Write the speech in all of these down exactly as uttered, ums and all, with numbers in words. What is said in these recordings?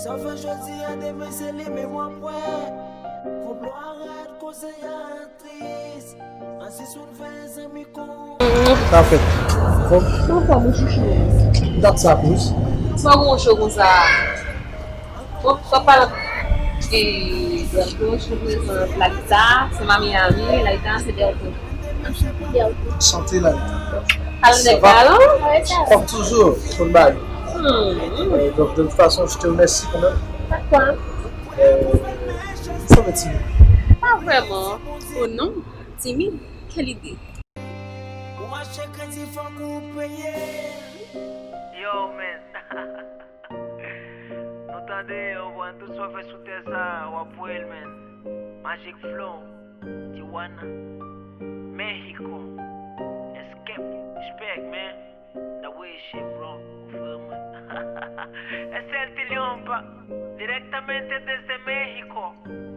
Sa fè jodi a, demen se li menm w ap wè. Konplo a rèd, konsèy a tris. Ansi sou fè zanmi kon. Sa fèt. Bon. Anfòm, ou chouchou. Dat sa plis. Sa gon cho konsa. Bon, sa pa e Berto, je prezante Lalita, se Mami Ami, Lalita se Berto. Sante Lalita. Alèz, galan? Kòm toujou, konn bay. Donk, de toute façon, je te remercie quand même. Pas de quoi. Ou sanble timid. Pa vrèman. Oh non, timid? Quelle idée. Ou mache kredi fòk ou peye. Yo, man. Nou tande, yo, konprann tout sa w fè sou tè sa, w ap voye l, man. Magic Flow, Tijuana, Mexico, Escape, respect, man. N ap voye shit, bro, frè mwen. Es el Tiliompa, directamente desde México.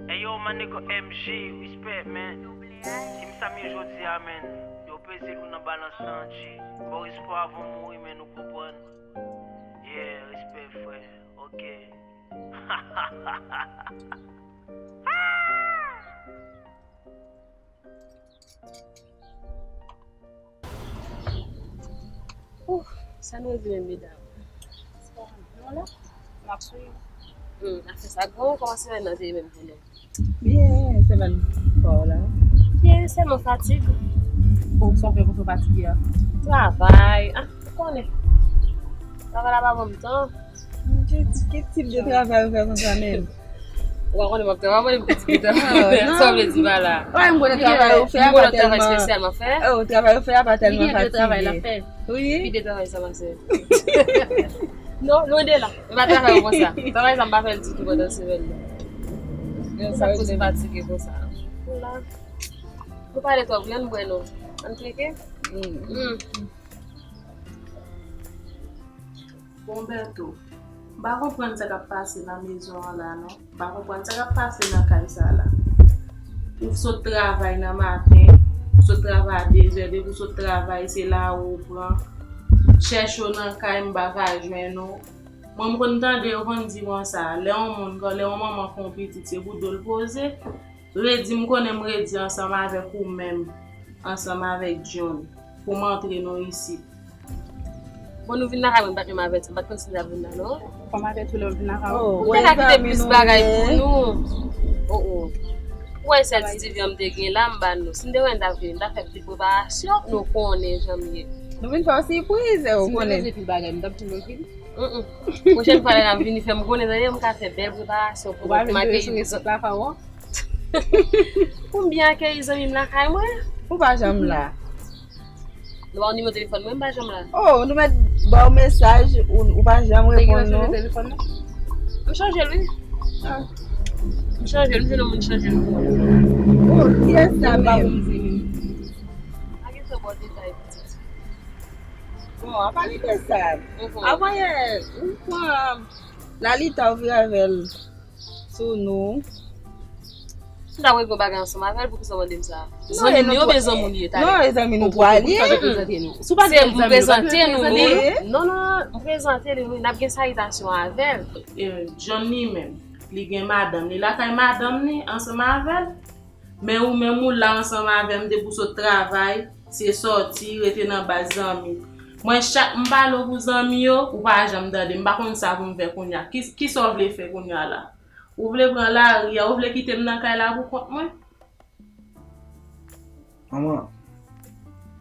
Hey, yo, my nigga M G, respect, man. Team Samy jodi a, man. Yo peze lou nan balans lan, G. Fò respè avan mouri, man, ou konprann. Yeah, respè, frè. Ok. Ouf, sa nou di menm, medam? Non, la, m ap swiv. Hmm, afè sa, bon, kòman semèn nan te ye menm pou nou? Byen, semèn pa w la? Byen, sèlman fatig. Bon, sa w fè pou w fatige a? Travay. Ah, ou konnen. Travay la pa ban m tan. Ki, ki tip de travay ou fè konsa menm? Ou pa konnen m ap travay, mwen menm ki tip de travay. Sa w vle di pa la? Wi, m konnen travay ou fè a pa tèlman. Travay espesyal m ap fè. Oh, travay ou fè a pa tèlman fatige. Wi. Ki de travay sa, ma sè? Non, lwen de la. E pa travay konsa. Travay sa m pa fè l ditou pandan semèn nan. Men sa k koz m fatige konsa. Ou la. Nou pale twòp, wi, ann bwè non. Ann tcheke? Mm. Bon, Berto, m pa konprann sa k ap pase nan mezon an la non. M pa konprann sa k ap pase nan kay sa la. Ou sot travay nan maten, ou sot travay a dezè, depi w sot travay, se lari w pran. Chèche w nan kay, m pa ka jwenn ou. Mwen, m konn tande yo konn di konsa, lè yon moun, lè yon manman fè yon pitit, se pou do l poze. Redi, m konnen m redi ansanm avèk ou menm, ansanm avèk John, pou m antre nou isit. Bon, nou vin lakay mwen, m pa t menm avèti, m pa t konn si n t ap vin la, non. Fò m avèti w lè w vin lakay ou. Ou te ka kite plis bagay pou nou. Oh, oh. Ou wè sèl ti divyan m te gen la, m ba nou. Si m te wè n t ap vini, m t ap fè plis preparasyon, nou konnen jan m ye. Nou vin fè w sipriz, ou konnen. Si m te manje pil bagay, m t ap tou vin. Pwochèn fwa lè n ap vini, fè m konnen, tande, m ka fè bèl preparasyon pou nou, pou m akeyi zanmi. Pou m byen akeyi zanmi m lakay mwen. Ou pa janm la. Nou ba w nimewo telefòn mwen, m pa janm la. Oh, nou mèt ba w mesaj, ou, ou pa janm reponn nou. M chanje l, wi. M chanje l, m jwenn yon moun chanje l pou mwen. Oh, kiyès sa menm? Pa gen tan ba w detay pitit. Bon, apa li te sa? Avan yè, ou pran Lalita, ou vire avè l sou nou. Si m ta regle yon bagay ansanm avè l, poukisa w mande m sa? Zanmi m yo, oubyen zanmi w li ye talè? Non, e zanmi nou pral ye. Se pou prezante nou, wi. Non, non, m prezante li, wi. N ap gen salitasyon avè l. John li menm, li gen madanm li lakay madanm li ansanm avè l. Men ou menm ou la ansanm avè m depi w sot travay, se sòti, rete nan baz zanmi. Mwen chak m pale w pou zanmi yo, ou pa janm tande m. M pa konn sa pou m fè kounye a. Ki, kisa w vle fè kounye a la? Ou vle pran lari a, ou vle kite m nan kay la pou kont mwen? Manman,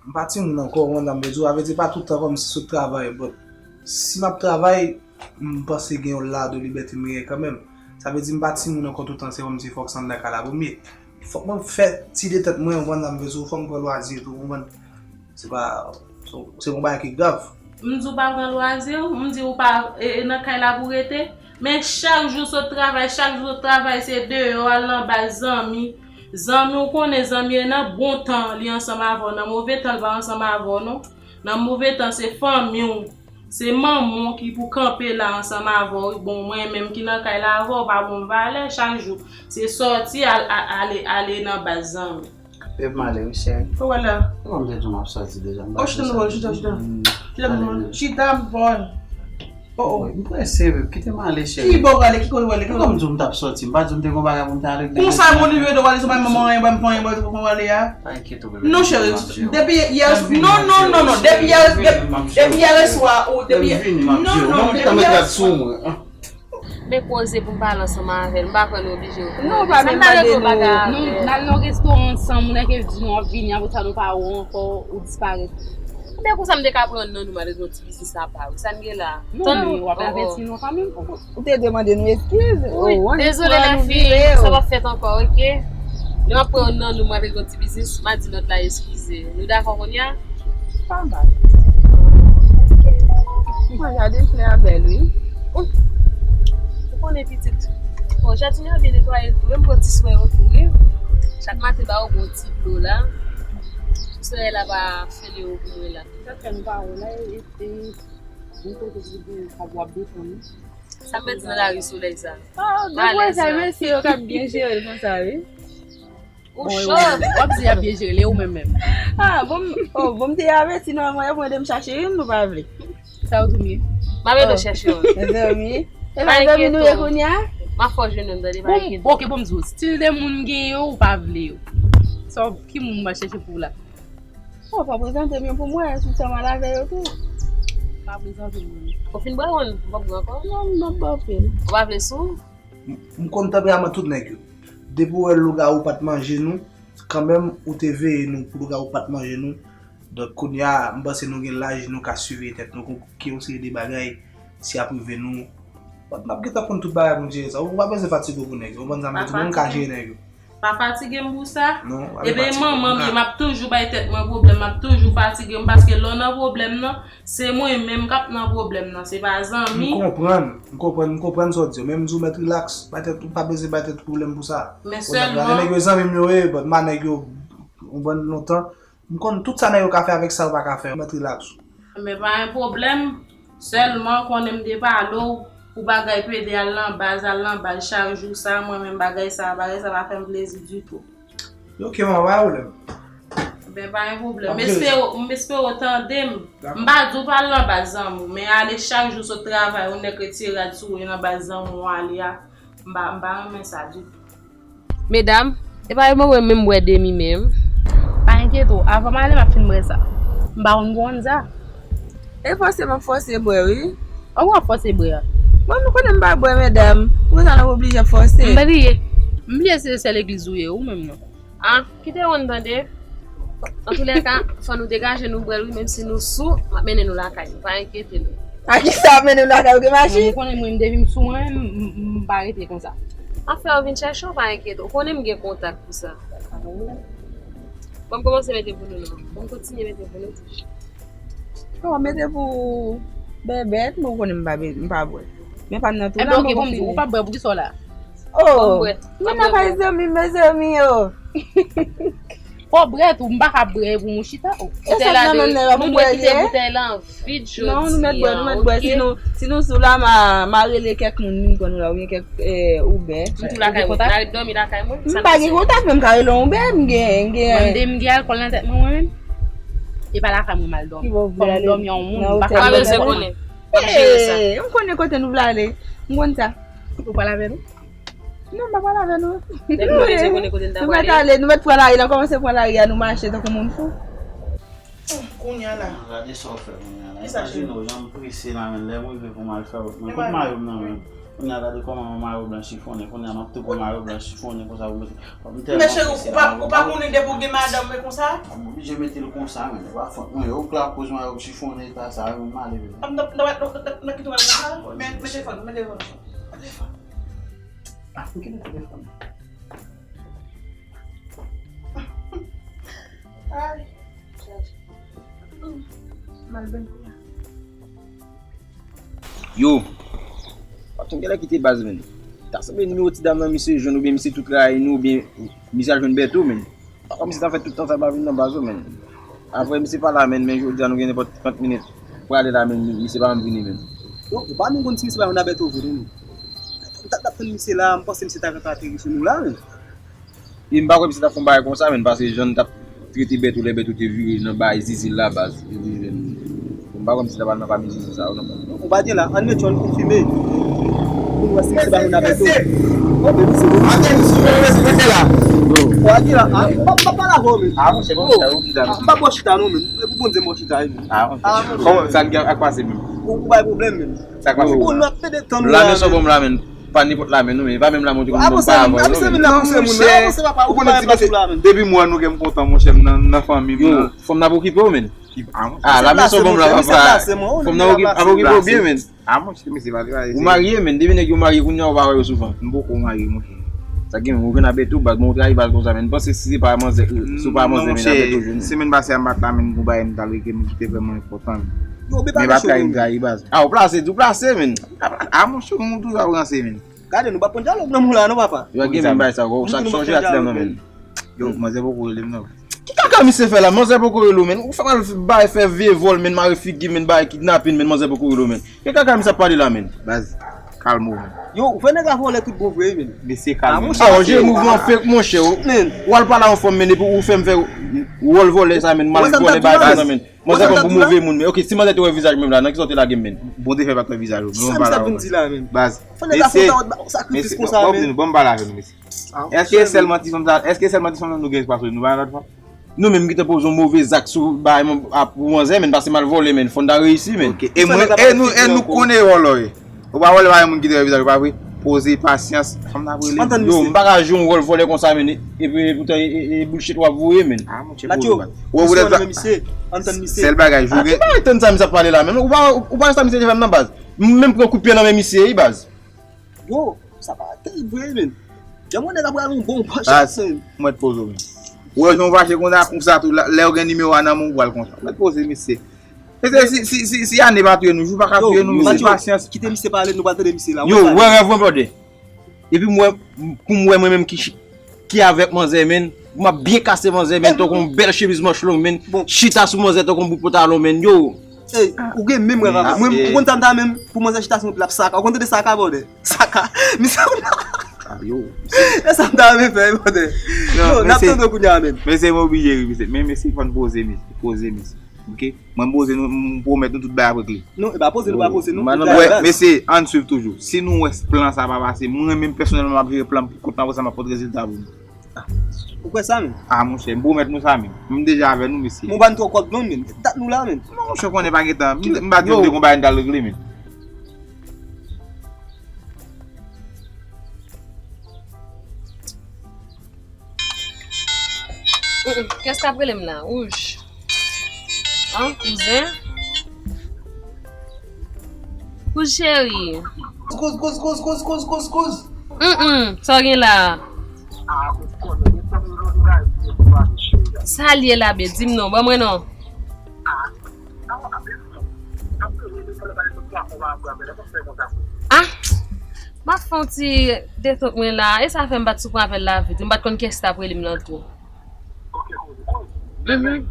m pa timoun ankò, ou konprann sa m vle di w? Sa vle di pa tout tan kòmsi sot travay, but si m ap travay, m panse gen yon lado libète m genyen kanmenm. Sa vle di m pa timoun ankò tout tan se kòmsi fòk sa m nan kay la pou m ye. Fòk mwen fè ti detèt mwen, ou konprann sa m vle di w, fòk m pran lwazi tou, ou konprann? Se pa, se, se yon bagay ki grav. M di w pa pran lwazi w, m di w pa, e, e nan kay la pou rete. Men chak jou sot travay, chak jou sot travay, se deyò, al nan baz zanmi. Zanmi, ou konnen zanmi e nan bon tan li ansanm avè w, nan move tan li pa ansanm avè w non. Nan move tan se fanmi w, se manman w ki pou kanpe la ansanm avè w. Bon, mwen menm ki nan kay la avè w, pa ban m valè chak jou. Se sòti al, al, ale, ale nan baz zanmi. Babe, m ale wi, cheri. Ou wè la? Ou konn m te di w m ap sòti deja. M pa... Oh, chita, chita, chita. Chita, chita, m bon. Oh, oh, m prese, babe. Kite m ale, cheri. Ki bò w prale? Ki kote w prale? Ki kote? Kòm di w m t ap soti, m pa di w m te gen yon bagay pou m te regle. Konsa, bon, li vle w ale, se pa menm yon bagay, pa yon bagay pou w ale a. Pa enkyete w, babe. Non, cheri, depi yè, non, non, non, non, depi yè, depi yè swa, ou, depi, non, non, depi yè swa. Men koze pou m pale ansanm avè l, m pa kwè nou oblije. Non, pa menm mande nou. Nou, n al nan restoran ansanm, ou nèk di nou w ap vini, apre sa nou pa wè w ankò, ou disparèt. Men konsa m te ka pran nan nou, m al rezoud. Biznis apa wi, sa n gen la? Non, tann men w ap avèti nou fanmi m. Ou te dwe mande nou eskiz. Wi, dezole lafi, sa p ap fèt ankò, oke? Lè m ap pran youn nan nou, m ap regle yon ti biznis, m a di lòt la eskize. Nou dakò kounye a? Pa mal. Mwen gade flè a bèl wi. Ou konnen pitit. Bon, jadin an byen netwaye tou, menm pran ti swen yo tou wi. Chak maten ba yo bon ti dlo la. Ti swen la pa fè yo pou mwen la. Sa fè nou pa wè la, e, e, yon kote ki gen kab w ap defann. Sa m mèt di nan lari solèy sa? Ah, depi sa, mesye yo k ap byen jere l konsa, wi. Ou cho. W ap di y ap byen jere l, e ou menm menm? Ah, bon, oh, bon, m te avèti nòmalman, y ap mande m chache youn, nou pa vle. Sa yo tou m ye? M ap ede w chèche youn. Mezanmi. E pa zanmi nou ye kounye a? M ap fè w jwenn youn, tande, pa enkyete. Bon, oke, bon, m di w, stil de moun m gen yo, ou pa vle yo. Sa w, ki moun m al chèche pou w la? Oh, pa prezante m yo pou mwen, si w sanm al avè yo tou. Pa prezante m yo. Ou fin bwè youn, ou p ap bwè ankò? Non, m p ap bwè anpil. Ou pa vle sou? M, m konn tanperama tout nèg yo. Depi w wè lougawou pa t manje nou, kanmenm ou te veye nou pou lougawou pa t manje nou. Donk, kounye a, m panse nou gen laj, nou ka siveye tèt nou, kon, gen yon seri de bagay, si ap rive nou, n ap gentan konn tout bagay pou n jere sa. Ou pa bezwen fatige w pou nèg yo, ou konprann sa m vle di, ou menm ka jere nèg yo. Pa fatige m pou sa. Non, pa fatige m. Ebyen, manman m ye, m ap toujou bay tèt mwen pwoblèm, m ap toujou fatige m, paske lè w nan pwoblèm nan, se mwen menm k ap nan pwoblèm nan, se pa zanmi. M konprann, m konprann, m konprann sa w di yo, men m di w mèt rilaks, bay tèt ou, pa bezwen bay tèt ou pwoblèm pou sa. Men sèlman, nèg yo zanmi m yo ye, but m a nèg yo, yon bann lontan, m konn tout sa nèg yo ka fè avèk sa yo pa ka fè, mèt rilaks ou. Men pa gen pwoblèm. Sèlman konnen m te pale w pou bagay pede al nan baz, al nan baz chak jou sa, mwen menm bagay sa, bagay sa pa fè m plezi ditou. Ok, manman, pa gen pwoblèm. Ben, pa gen pwoblèm. M espere, m espere w tande m. M pa di w pa al nan baz zanmi w, men ale chak jou sot travay, ou nèk retire rad sou ou, e nan baz zanmi w ale a. M pa, m pa renmen sa ditou. Medam, e pa yo mwen menm bwè demi menm. Pa enkyete w, avan m ale m ap fin bwè sa. M pa konn bwè sa. E fòse m ap fòse bwè wi. An w ap fòse bwè a? Bon, nou konnen m pa bwè medam. Poukisa n ap oblije ap fòse? M bliye. M bliye se sè legliz ou ye, ou menm non. Ah, kite wonn tande. Antoulèka, fò nou degaje nou bwè l wi, menm si nou sou, m ap mennen nou lakay nou, pa enkyete nou. A kisa w ap mennen nou lakay ou, gen machin? Ou konnen mwen, m depi m sou mwen, m, m, m pa rete konsa. M ap fè yo vin chèche w, pa enkyete w. Ou konnen m gen kontak pou sa. Bon, m kòmanse mete pou nou non. Bon, m kontinye mete pou nou. Bon, mete pou bèbèt, men ou konnen m pa be-, m pa bwè. Men pa m nan tou la, m poko fini. Ou pa bwè, poukisa w la? Oh, nou nan kay zanmi m, mezanmi, oh. Fò w bwè tou, m pa ka bwè pou mwen chita. Boutèy la de, nou dwe kite boutèy la an vid jodi a, oke? Non, nou mèt bwè, nou mèt bwè. Si nou, si nou sou la, m a, m a rele kèk moun, m konn la, oubyen kèk, eh, Uber. M tou lakay mwen, n a ret dòmi lakay mwen. M pa gen kontak, men m ka rele yon Uber, m gen, m gen. Mwen, m gen alkòl nan tèt mwen, mwen menm. E pa lakay mwen m al dòmi. Fò m dòmi yon moun, m pa ka dòmi yon moun. Eh, m konnen kote nou vle ale. M konn sa. Ou pral avè nou? Non, m pa pral avè nou. Nou mèt ale, nou mèt pran lari la, kòmanse pran lari a, nou mache tankou moun fou. Kounye a la. Gade sa w fè kounye a la. Imajine w, jan m prese la, men lè m rive pou m al fè wout mwen. Kot mayo m nan men? Kounye a gade kòman yon mayo blan chifonnen. Kounye a m ap tou pran mayo blan chifonnen konsa pou mete. M tèlman prese la. Men cheri, ou pa, ou pa konnen depi w gen madanm mwen konsa? M oblije mete l konsa, men. E pa fòt mwen. Ou k lakoz mayo m chifonnen eta sa, wi, m ale, bebe. M nan kite w al konsa? Men, men telefòn, men telefòn. Telefòn. Ah, m kite telefòn. Ay. Mal benn kou la. Yo, pa t yon genlè kite baz, menn. Ta sanble nimewo ti dam nan misye jwenn, oubyen misye tou trayi nou, oubyen misye al jwenn Bèto, menn. Pa kwè misye ta fè tout tan sa pa vin nan baz ou, menn. Apre misye pa la, menn, men jodi a nou gen nenpòt trant minit. Prale la, menn, misye pa janm vini, menn. Yo, ou pa menm konn si misye pa jwenn a Bèto vre, non. M t ap tann misye la, m panse misye ta gentan ateri sou nou la, menn. E m pa kwè misye t ap fè yon bagay konsa, menn, paske jan l t ap trete Bèto lè Bèto te vire nan bay zizi l la, baz, li di, menn, M pa konn si sa pral nan pami Jezi sa yo non. Ou pa gen la, ann met yon konfime. Pou nou wè si misye ba moun nan Bèto. Yo, men misye. Atè misye, men respete la. Ou pa gen la, a, m pa, m pa pale avè w, men. Ah, monchè, bon, sa yo ki ta. M pa bò chita non, men. E pou Bondye m bò chita, men. Ah, monchè. Kòman sa k gen ak pase menm? Ou, ou bay pwoblèm, men. Sa k pase? Bon, nou ap pede tan nou la, men. Lame sou bon la, men. Pa nenpòt lame non, men. E pa menm lame ou di konn pa avè w non, men. Non, monchè. Ou konnen ti mesye, depi m wè nou gen m kontan, monchè, m nan, nan fanmi m nan. Yo, fanm nan ap okipe w, men. Ah, lame sou bon la, papa. Fanm nan ap okipe w byen, men. Ah, monchè, mesye, pa travay. Ou marye, men. Depi nèg yo marye, kounye a ou pa wè yo souvan. M poko marye, monchè. Sa gen, ou vin a Bèto, baz, bon, ou trayi baz konsa, men. M panse si se pa manzè, si w pa manzè, men, a Bèto jwenn. Non, monchè, semèn pase a, m pa t la, men, gon bagay m t al regle, men ki te vrèman enpòtan. Men pa trayi, m trayi, baz. Ah, ou plase, di w plase, men. Ah, monchè, ou toujou ap ranse, men. Gade, nou pa pran dyalòg nan moun la, non, papa. Yo, gen menm bagay sa, ou sa sonje ak lè nan men. Yo, manzè poko rele m, non. Ki kaka misye fè la? Manzè poko rele w, men. Ou fè mal bay fè vye vòl, men, mare figi, men, bay kidnapin, men, manzè poko rele w, men. Ki kaka misye ap pale la, men? Baz, kalme w, men. Yo, ou fè nèg la vòlè tout bon vre, men. Mesye, kalme w. Ah, monchè, ou mouvman fake, monchè. Men. Ou al pale a yon fanm, men, epi ou fè m fè wòl vòlè sa, men, m al vòlè bagay sa, men. Manzè pran pou move moun, men. Ok, si manzè te wè vizaj mwen la, nan kisa w te lage m, men? Bon, te fè pa t wè vizaj ou, men. Sa misye ap vin di la, men? Baz. Fò nèg la fè yon sakrifis konsa, men. Bon, bon, bon, m pale avè nou, mesye. Èske sèlman ti fanm sa, èske sèlman ti fanm nan nou gen espas nou pa yon lòt fanm? Nou menm ki te poze yon move zak sou bay pou manzè, men, pase mal vòlè, men, fò n ta reyisi, men. Ok, e mwen, e nou, e nou konnen wòl ou ye. Ou pa vòlè pa gen moun ki te wè vizaj ou, pa vre? Poze, pasyans, fanm nan ap rele. Yo, m pa ka jwe yon wòl vòlè konsa, men, epi poutan e, e, e bullshit w ap voye, men. Ah, monchè, poze, baz. Ou wè, ou wè, ann tann misye, ann tann misye. Sèl bagay, jou gen. Ki bagay tann sa misye ap pale la, men? Ou pa, ou pa wè sa misye te fè m nan, baz? M menm pran kout pye nan men misye, wi, baz. Yo, sa pa terib vre, men. Jan mwen nèg ap pral yon bon panch ap sen. Mwen t poze w, men. Ou wè, jan w fache konsa, konsa tou, lè w gen nimewo a nan men w, ou pral konsa. Mwen t poze, mesye. Mesye, si, si, si, si ane pa touye nou, jou pa ka touye nou, mesye, pasyans. Kite misye pale, nou pral tande misye la. Yo, wè rèv mwen, brother. Epi m wè, pou m wè mwen menm ki, ki avèk manzè, men, m ap byen kase manzè, men, tankou yon bèl chemiz manch long, men, chita sou manzè tankou yon bout pantalon, men, yo. Ey, ou gen menm rèv avè m. Mwen, ou konn sa m ta menm pou manzè chita sou mwen, l ap saka. Ou konn tande saka, brother? Saka. Misye konn. Ah, yo. E sa m ta renmen fè, brother. Yo, n ap tande w kounye a, men. Mesye, m oblije ri, mesye. Men, mesye, fò n poze, mesye. Poze, mesye. Ok? Mwen, m poze nou, m pwomèt nou tout bagay avèk li. Non, e pa poze, nou pa poze, non. Wè, mesye, ann swiv toujou. Si nou wè plan sa pa pase, mwen menm pèsonèlman, m ap jere plan m pou kont mwen, apre sa, m ap pote rezilta pou nou. Ou kwè sa, men? Ah, monchè, m pwomèt nou sa, men. M deja avè nou, mesye. Bon, ban n twò kòb, non, men. Dat nou la, men. Non, monchè, konnen pa gen tan. M, m pa di nou te gon bagay n t al regle, men. Mm, mm. Kiyès k ap rele m la? Wouj. An, kouzen? Kouz cheri. Kouz, kouz, kouz, kouz, kouz, kouz, kouz. Mm, mm. Sa w gen la? Sa l ye la, be? Di m non. Ban mwen non. Ah, m ap fè yon ti detann mwen la. E sa fè m pa t sou pran apèl la vit. M pa t konn kiyès t ap rele m nan tou. Mhm.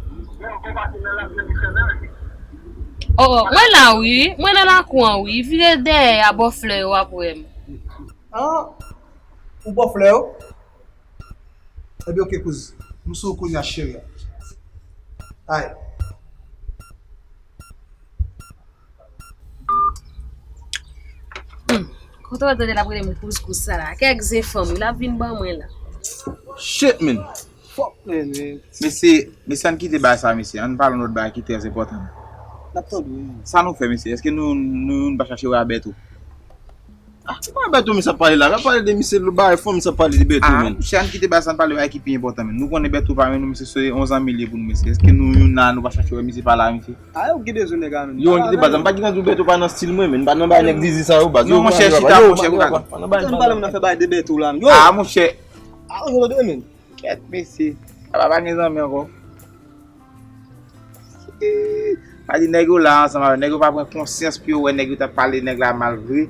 Oh, oh, mwen la wi. Mwen nan lakou an wi. Vire dèyè a bò flè yo w ap wè m. Ah, ou bò flè yo? Ebyen, ok, kouz. M sou ou kounye a, cheri. Ay. Hmm. Kote w tande l ap rele m kouz kouz sa la? Kèk zen fanm, wi, l ap vin ban mwen la. Shit, man. Fuck, man, man. Mesye, mesye, ann kite bagay sa, mesye. Ann pale yon lòt bagay ki trè enpòtan. N ap tande w, wi. Sa nou fè, mesye? Èske nou, nou, nou pa chache wè a Bèto? Ah, se pa Bèto misye ap pale la. L ap pale de misye, lòt bagay, fanm misye ap pale de Bèto, men. Ah, monchè, ann kite bagay sa, ann pale bagay ki pi enpòtan, men. Nou konnen Bèto pa men nou, misye se yon zanmi li ye pou nou, mesye. Èske nou youn nan nou pa chache wè misye, pale a misye? Ah, yo gen bezwen nèg la, men. Yo, ann kite bagay sa, m pa gentan di w Bèto pa nan stil mwen, men. M pa nan bagay nèg zizi sa yo, baz. Non, monchè, chita, monchè, ou ka. Ann pale, moun nan fè bagay de Bèto la, men. Yo! Ah, monchè. Ah, yo, men. Kèt, mesye. Apa pa gen zanmi ankò. Sa di nèg yo la ansanm avè nèg yo pa pran konsyans pou yo wè nèg yo t ap pale nèg la mal vre.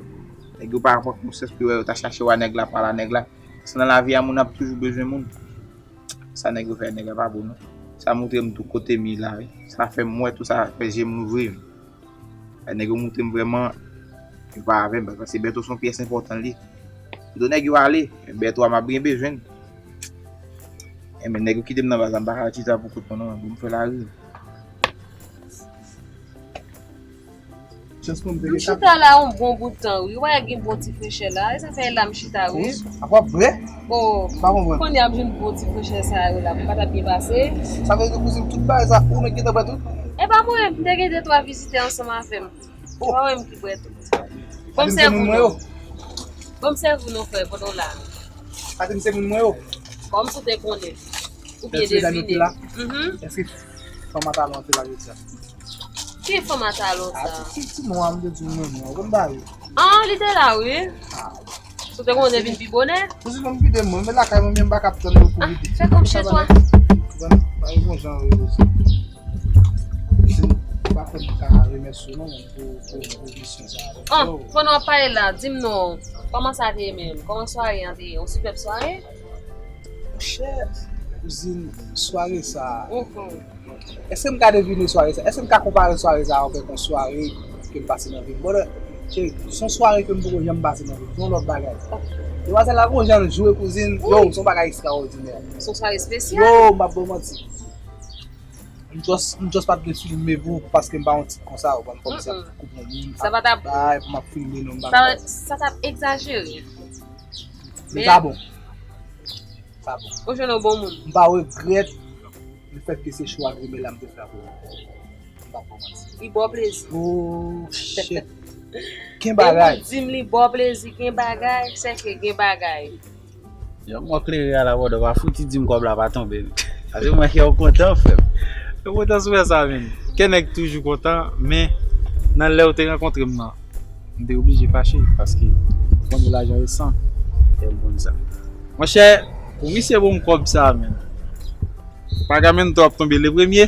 Nèg yo pa pran konsyans pou yo wè yo ta chache wè nèg la, pale a nèg la. Paske nan lavi a, moun ap toujou bezwen moun. Sa nèg yo fè nèg la pa bon, non. Sa montre m tou kote m ye la, wi. Sa fè m wè tou, sa fè je m louvri, wi. Nèg yo montre m vrèman yo pa avè m, paske Bèto se yon pyès enpòtan li ye. Kite nèg yo ale, Bèto a m ap byen bezwen l. Enben, nèg yo kite m nan baz la, m pa ka chita pou kont mwen non, pou m fè lari. Chans pou m te gen kat. M chita la yon bon bout tan, wi. Wè, gen bon ti frechè la. E sa fè la m chita, wi. Ap wè? Oh, pa konprann. Kounye a m jwenn bon ti frechè sa yo la. M pa t ap byen pase. Sa vle di kouzin tout bagay sa, ou menm ki te pran tout? E pa mwen, m te gen de twa vizitè ansanm avè m. Oh. Ou pa wè m ki pran tout. Bon, m sèvi nou. Bon, m sèvi nou, frè, pandan w la. Sa te m se moun mwen yo. Kòm si w te konnen. Ou byen devine. Mhm. Èske fanm a talon an te la jodi a? Ki fanm a talon sa? Ah, ti, ti, ti nwa, m te di w mwen nwa. Ou konn bagay yo. Ah, li te la, wi. Ah. Si w te konnen vin pi bonè. Ou si konn pide mwen, men lakay mwen, men m pa ka ap tann yo pou pide. Ah, fè kòm chez toi. Bon, pa yon jan yo. Ou pa fè m ka remèsye w non, pou, pou, pou misyon sa a. Ah, pandan w ap pale la, di m non, kòman sa te ye menm? Kòman sware an te ye? Yon sipèb sware? Monchè, kouzin, sware sa a. Mhm. Èske m ka devine sware sa a? Èske m ka konpare sware sa a avèk yon sware ke m pase nan vi m? Bon, cheri, se yon sware ke m poko janm pase nan vi m. Se yon lòt bagay. Ok. Demwazèl la, gon jan l jwe, kouzin. Yo, se yon bagay ekstraòdinè. Se yon sware espesyal? Yo, m ap ba w manti. M just, m just pa t gen sou m, men pou, paske m pa yon tip konsa, ou konprann, fò m se ap koup yon moun, sa pa t ap bay, pou m ap filme non, m pa sa, sa t ap egzajere. Men sa bon. Sa bon. Ou jwenn yon bon moun. M pa regrèt lefètke se chwa grimè la m te fè avè w. M pa ba w manti. Li ba w plezi. Oh, shit. Gen bagay. E moun di m li ba w plezi, gen bagay, sèke gen bagay. Jan mwen klere a la, bòdò, pa fouti di m kòb la pa tonbe. Paske mwen kè w kontan, frè m. Yo kontan sou fè sa, menm. Kè nèg toujou kontan, men nan lè w te rankontre m nan, m te oblije fache, paske ou konn lajan e san, e m konn sa. Monchè, pou misye ban m kòb sa, menm. Pagamento ap tonbe le premye.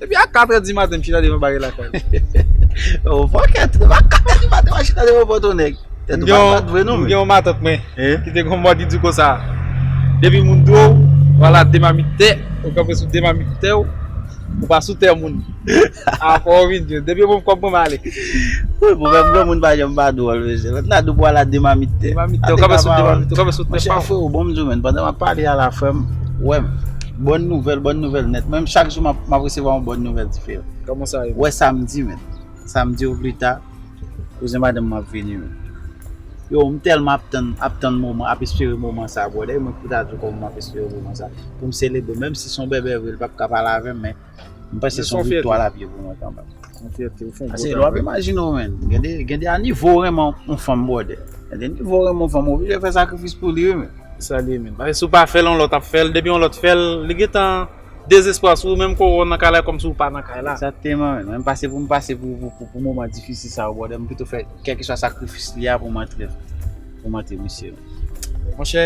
Depi a katrè di maten, m chita devan bagay lakay. Oh, fòkè, depi a katrè di maten, w a chita devan pòt yon nèg. Tèt ou pa dwat vre non, men. M gen yon matant mwen ki te gon mò di di konsa. Depi moun dwe w, w al a de mamit tè, ou kanpe sou de mamit tè w, ou pa sou tè moun. Ankò w vin di, depi yo ban m kòb mwen, m ale. Wi, pwoblèm granmoun pa janm pa dwòl, mesye. Lòt la di w pou al a de mamit tè. De mamit tè, ou kanpe sou de mamit, ou kanpe sou tè pa w. Monchè, freo, bon m di w, menn, pandan m ap pale a la, frè m, wè m. Bòn nouvèl, bòn nouvèl nèt. Mwen, chak jou m ap, m ap resevwa yon bòn nouvèl diferan. Kòman sa ye? Wè, samdi, menn. Samdi oplita, kouzen madanm mwen ap vini, menn. Yo, m tèlman ap tann, ap tann moman, ap espere moman sa, brother. Mwen pou ta di w kòman m ap espere moman sa. Pou m selebre, menm si se yon bèbè vre, li p ap ka pale avè m, men m panse se yon viktwa l ap ye pou mwen kanmenm. Yon fyète, ou fè yon bon travay. Paske lè w ap imajine w, menn, gen de, gen de a nivo w renmen yon fanm, brother. Gen de nivo w renmen yon fanm, ou oblije fè sakrifis pou li, wi, menn. Sa li ye, menn. Paske si w pa fè l, yon lòt ap fè l. Depi yon lòt fè l, li gentan dezespwa sou ou, menm kou w nan kay la, kòmsi w pa nan kay la. Egzakteman, menn. Mwen, m pase pou m pase pou, pou, pou, pou moman difisil sa yo, brother. M pito fè kèlkeswa sakrifis li a pou m antre, pou m antre misye. Monchè,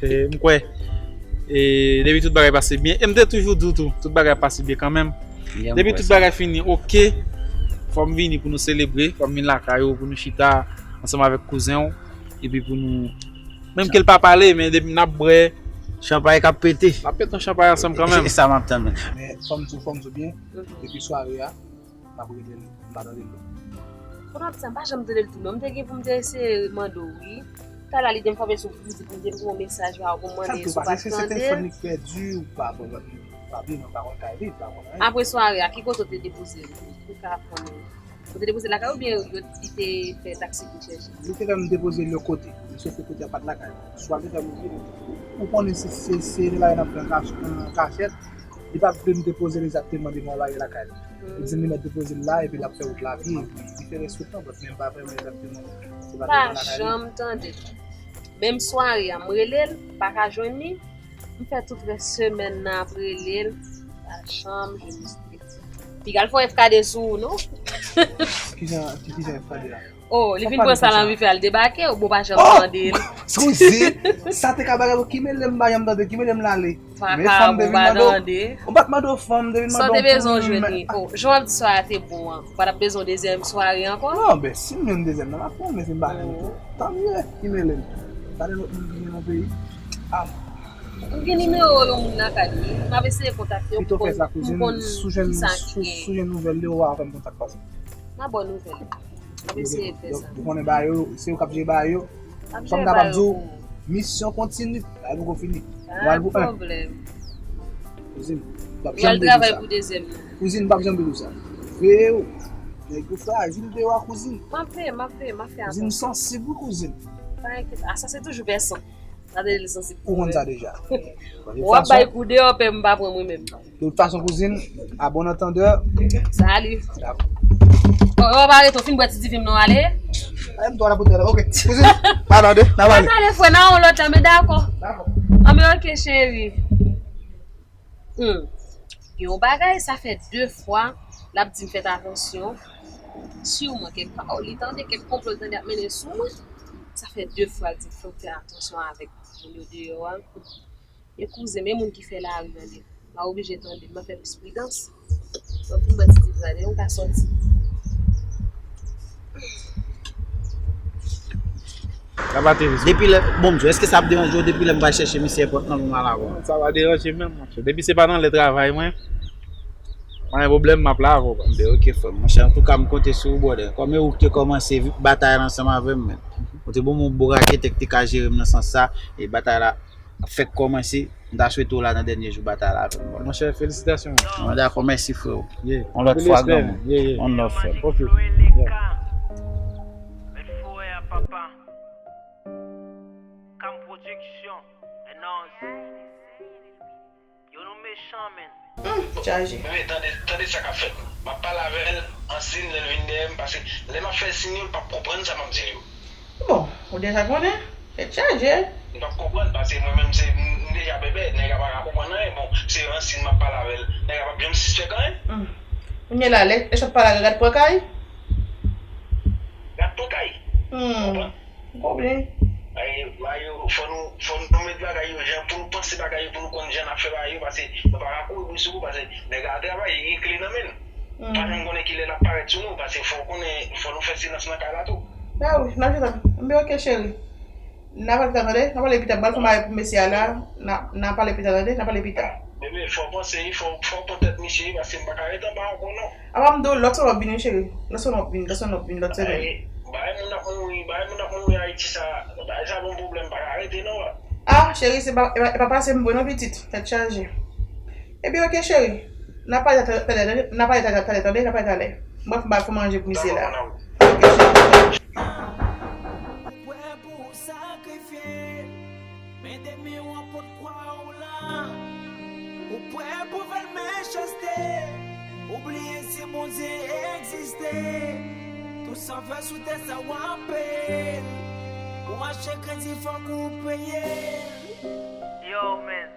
e, m kwè, e, depi tout bagay pase byen, e m te toujou di w tou, tout bagay ap pase byen kanmenm. Depi tout bagay fini, oke, fò m vini pou nou selebre, fò m vin lakay ou, pou nou chita ansanm avèk kouzen w, epi pou nou, menm ke l pa pale, men depi n ap bwè. Chanpay k ap pete. N ap pete yon chanpay ansanm kanmenm. E sa m ap tann, menn. Men fò m di w, fò m di w byen, depi sware a, m ap rele l, m pa tande l. Kounye a, m pa janm tande l tou, non. M te gen pou m te eseye mande w, wi. Talè a, li te m frape sou boutik, m te voye yon mesaj ba w pou m mande si w pa t tande l. Telefòn li pèdi, ou pa, pa, pa vin, ou pa konn kay li, ou pa konn anyen. Apre sware a, ki kote w te depoze l? Pou m ka konnen. Ou te depoze l lakay ou oubyen yo, li te fè taksi vin chèche? Li te fè m depoze l yon kote. Men sof ke kote a pa t lakay. Swa li te fè m oubyen, ou konnen se, se, se lari n ap fè an kach-, an kachèt, li pa t vle m depoze l egzakteman devan lari lakay li. Li di m li mèt depoze l la, epi l ap fè wout la vye, epi li fè rès wout lan, but men m pa vrèman egzakteman, se pa devan lakay li. Pa janm tande. Menm sware a, m rele l, pa ka jwenn li. M fè tout rès semèn nan ap rele l. Pa janm jwenn li. Piga l fè F K D sou ou, non? Kijan, ki, kijan F K D la? Oh, li vin pran sa l anvi fè, al debake, ou bon pa janm tande l. Kouzin, sa te ka bagay pou ki mele m pa janm tande, ki mele m l ale. Pa ka, bon, pa tande. Ou pa t mande w fanm, te vin mande w fanm. Sa w te bezwen jwenn li. Oh, jan w ap di sa a te bon an. Ou pa t ap bezwen dezyèm sware ankò? Non, ben, si m jwenn dezyèm nan, m ap pran, men si m pa jwenn tou, tan mye, ki mele m. Gade lòt moun ki gen nan peyi. Ah. M gen nimewo yon moun lakay li. M ap eseye kontakte yo pou m konn kisa ki gen. Si w jwenn nouvèl li, ou a fè m kontak pase. M ap ba w nouvèl. M ap eseye fè sa. Ou konnen ba yo, se yo k ap jere ba yo. Fò m kapab di w, misyon kontini. Bagay poko fini. Pa gen pwoblèm. Kouzin, m p ap janm pede w sa. Kouzin, m p ap janm pede w sa. Veye w. Nèg yo frajil deyò a kouzin. M ap veye, m ap veye, m ap fè atansyon. Kouzin sansib wi kouzin. Pa enkyete, a sa se toujou vèsan. Gade li sansib. Ou konn sa deja. W ap bay kou deyò pè m pa pran mwen menm. De tout fason kouzin, a bon antandè. Sali. Dakò. Yo pa rete w fin bwè ti diven m non ale. Ay m twa la pou tè la. Ok. Kouzin, pa tande, n ap ale. N ap ale frè nan yon lòt tan men dakò. Dakò. Anben ok cheri. Hmm. Gen yon bagay sa fè de fwa l ap di m fèt atansyon. Siman kèk pawòl li tande, kèk konplo li tande ap mennen sou mwen. Sa fè de fwa l di m fò m fè atansyon avèk moun yo deyò a. E kouzen, men moun ki fè lari an li. M a oblije tande, m a fè plis pridans. Donk pou m pa ti di gade, m ka sòti. Depi lè, bon m di w, èske sa ap deranje w depi lè m pral chèche misye èpòt lan pou m al avè w? Sa pa deranje menm monchè. Depi se pa nan lè travay mwen, pa gen pwoblèm m ap la avè w. Anben ok frè m. Monchè antouka m konte sou ou brother. Kòm e ou ki te kòmanse batay la ansanm avè m men. Ou te ban m yon bon raketè ki te ka jere m nan sans sa. E batay la ap fèk kòmanse. M ta swete w la nan dènye jou batay la avè m. Monchè, felisitasyon. Bon, dakò, mèsi freo. Yon lòt fwa granmoun. One love frè m. Ok. Yo nou mechan menn. Hum, chaje. Bebe, tande, tande sa k ap fèt. M ap pale avè l, an sin lè l vin dèyè m, paske lè m ap fè l sin yo, l p ap konprann sa m ap di l yo. Bon, ou deja konnen, tèt chaje. Li p ap konprann, paske mwen menm se, m deja bèbè, nèg la pa ka konprann anyen, bon, se an sin m ap pale avè l, nèg la p ap janm sispèk anyen. Hum. Kounye la, lè, lè chat pale avè l, gad pran kay. Gad pran kay. Hum. Ou konprann? Ou konprann? Bagay yo, fò nou, fò nou met bagay yo jan pou nou panse bagay yo, pou nou konn jan n ap fè bagay yo, paske nou pa ka kouri bri sou kou, paske nèg la ap travay, li gen kle nan men l. Pa janm konnen kilè l ap parèt sou nou, paske fò w konnen, fò nou fè silans nan kay la tou. Ba wi, n ap jwenn. Anben ok cheri. N a pale pita tande, n a pale pita, m pral fè bagay pou mesye a la, n a, n a pale pita tande, n a pale pita. Bebe, fò w panse wi, fò, fò w pran tèt misye wi, paske m pa ka ret anba ankò non. Apa m di w lòt semèn w ap vini wi cheri. Lòt semèn w ap vini, lòt semèn w ap vini, lòt semèn. Bagay, bagay moun ap mouri, bagay moun ap mouri Ayiti sa, bagay sa bon pwoblèm, pa ka rete non. Ah, cheri, se pa, e pa, e pa pase m vre non pitit, tèt chaje. Ebyen ok cheri, n a pale talè, n a pale talè tande, n a pale talè. M pral fè bagay pou manje pou misye la. Ok cheri. Ou prè pou w sakrifye, men demen w an pot kwa w la. Ou prè pou fè l mechanste, ou bliye si Bondye egziste. Tout sa w fè sou tè sa w ap peye l. Ou achte kredi fòk ou peye l. Yo men.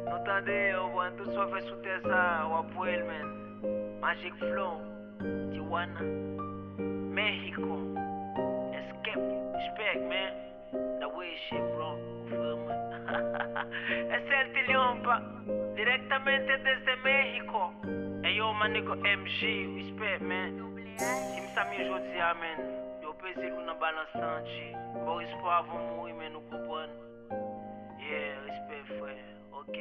Nou tande, yo konprann tout sa w fè sou tè sa, w ap peye l men. Magic Flow, Tijuana, Mexico, Escape, respect man. N ap rejije bro, frè mwen. Es el Tillion pa, directamente desde Mexico. Eyo, my nigga M G, respect man. Team Samy jodi a, man. Yo peze lou nan balans lan, G. Mò espwa avan mouri, men nou konprann. Yeah, respect, frè. Ok.